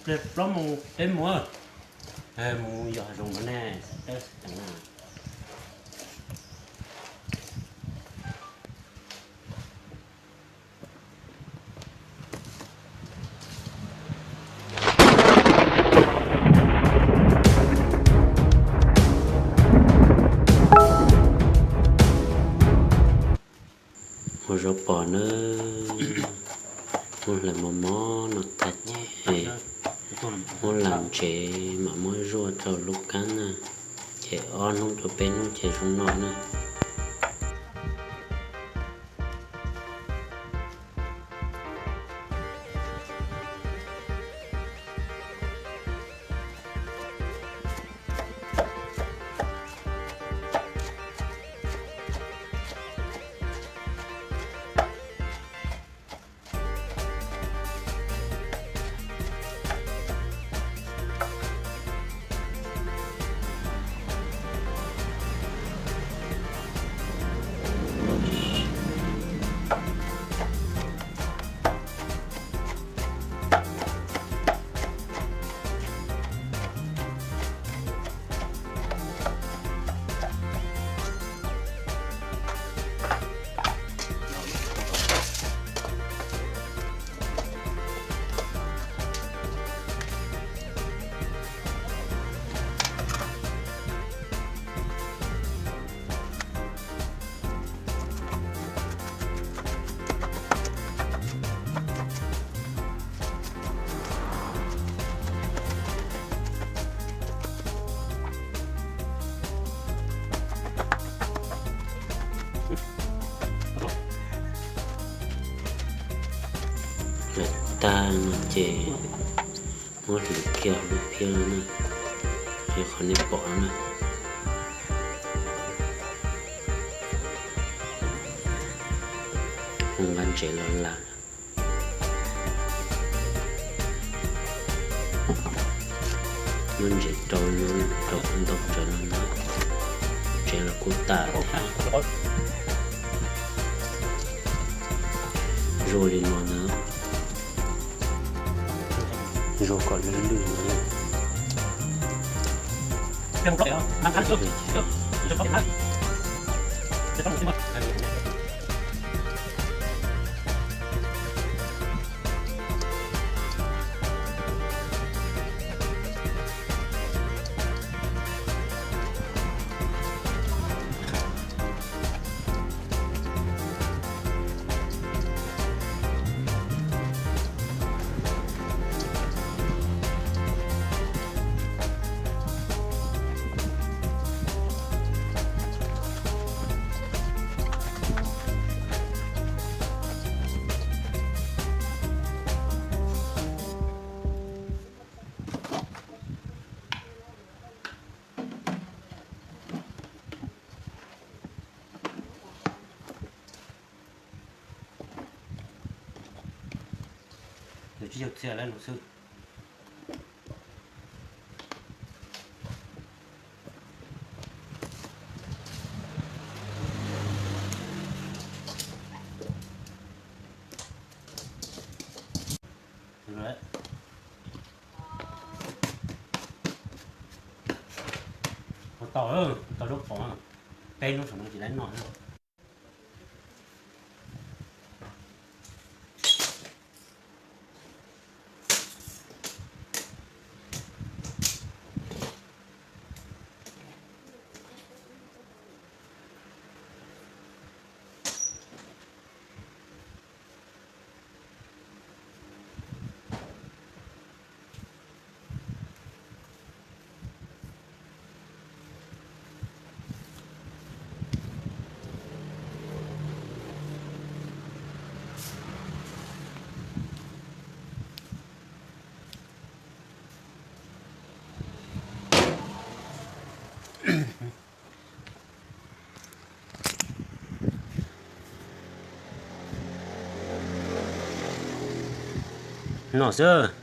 Pliag plaub moos peb mus, mus yos hav zoov no ne, peb xav ceev na. Ua zov pos nawb, muab hlais mos mos no tag ces muab las ntsev mam muab zuaj rau lub kab na, ces ob hnub rau peb hnub ces zoo no na. Lawm tag no ces muab hliv kiag lub phiab no na, li qhov nej pom no na. Mus nqa ntsev los las. Muab ntsev rau no, rau ntau tsawv no na, ntsev los kuj tas thiab. Zuaj li no na, zuaj kom lwj lwj no. Yog tsis yog txia lawm no xwb. Ua tau, tau lub pob, peb hnub saum no tsis tau noj na. No xwb.